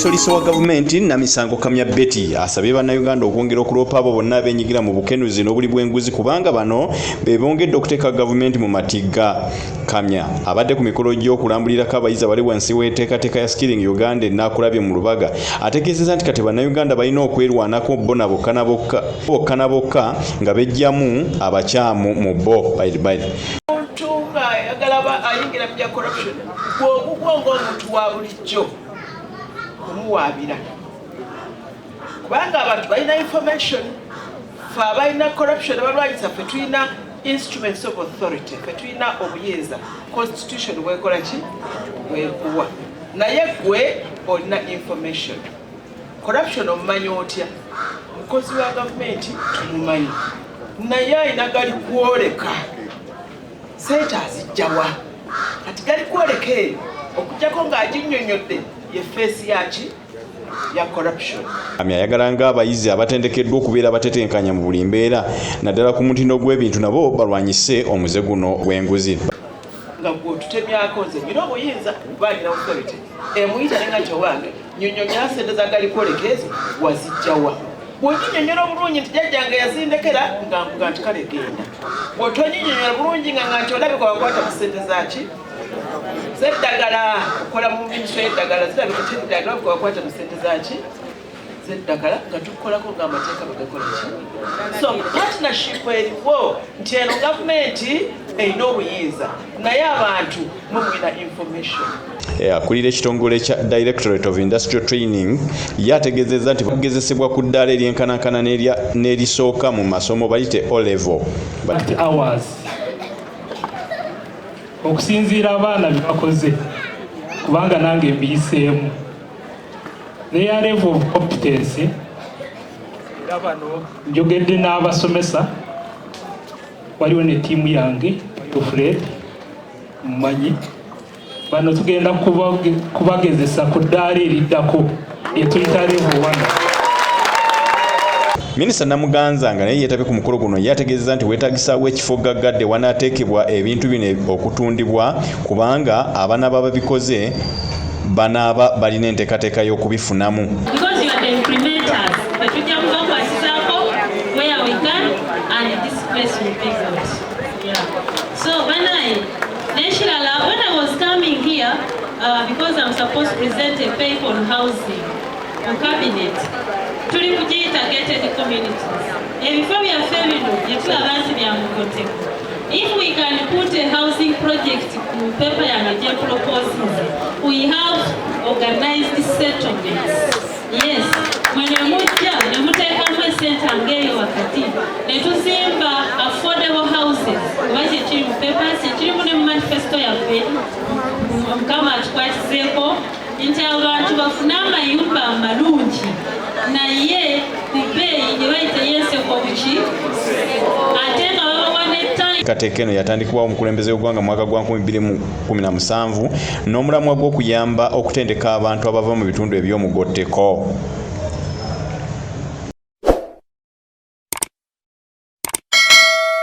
Soliso wa gavumenti Namisango Kamya Betty asabye bannayuganda okwongera okuloopa abo bonna abeenyigira mu bukenuzi n'obuli bw'enguzi kubanga bano be bongedde okuteeka gavumenti mu matigga. Kamya abadde ku mikolo gy'okulambulirako abayizi abali wansi w'enteekateeka ya Skilling Uganda e Naakulabye mu Lubaga ategeezezza nti kati bannayuganda balina okwerwanako bo na bokka na bokka bokka na bokka nga beggyamu abakyamu mu bo. Omuntu ng'ayagala ayingira mu bya corruption, gw'ogugwo ng'omuntu wa bulijjo kumuwaabira, kubanga abantu balina information. Fe abalina corruption abalwanyisa, ffe tulina instruments of authority, ffe tulina obuyinza constitution bwekola ki, bwekuwa. Naye gwe olina information, corruption omumanyi otya? Mukozi wa gavumenti tumumanyi, naye alina gali kwoleka sente azijjawa. Kati gali kwoleka eyo, okugjako ng'aginnyonnyodde, ye face yaki ya corruption. Kamya ayagala ng'abayizi abatendekeddwa okubeera abatetenkanya mu buli mbeera, naddala ku mutindo gw'ebintu, nabo balwanyise omuze guno gw'enguzi. Nga gwe otutemyako, nze nyina obuyinza kuba nina authority emuyita nenga nti, "Owange, nyonyonya sente za galikwoleka ezo wazijjawa?" Bw'oginyonyola obulungi nti, "Jjajjange yazindekera," nga nkuga nti, "Kale genda." Bw'otonyinyonyola bulungi nga nti, "Olabika wakwata ku sente zaki zeddagala, okola mu minisitule y'eddagala, zirabika teddagala, olabika wakwata mu sente zaki zeddagala," nga tukukolako ng'amateeka bwegakola ki. So partnership eriwo nti eno gavumenti erina obuyinza, naye abantu mwe mulina information. Akulira ekitongole kya Directorate of Industrial Training ye ategeezezza nti bagezesebwa ku ddaala eryenkanankana n'erisooka mu masomo bayite O level. Hours okusinziira abaana bye bakoze, kubanga nange mbiyiseemu, their level of competence. Era bano njogedde n'abasomesa, waliwo ne ttiimu yange, waliwo Fred mumanyi. Bano tugenda kubagezesa ku ddaala eriddako etuyita level 1. Minisita Namuganza nga naye yeetabye ku mukolo guno ye ategeezezza nti weetagisaawo ekifo gaggadde wanaateekebwa ebintu bino okutundibwa, kubanga abanaaba babikoze banaaba balina enteekateeka y'okubifunamu. Because you are the implementers, but tujja kubakwasizaako where we can and this place will be good. Yeah. So banaye, n'ekirala, when I was coming here, because I'm supposed to present a paper on housing on cabinet, tuli kugiyita gated communities. Ebifo byaffe bino bye tulaba nti bya mukoteko. If we can put a housing project ku paper yange gye proposinze, we have organized settlements. Yes, mwe ne mujja ne muteekamu esente ng'eyo wakati ne tuzimba affordable houses, kuba kyekiri mu papers, kyekirimu ne mu manifesto yaffe. Mukama atukwatizeeko nti abantu bafune amayumba amalungi, naye ku bbeeyi gye bayita ey'enseko buki, ate nga babawa ne time. Enteekateeka eno yatandikibwawo omukulembeze w'eggwanga mu mwaka gwa 2017 n'omulamwa gw'okuyamba okutendeka abantu abava mu bitundu eby'omugotteko.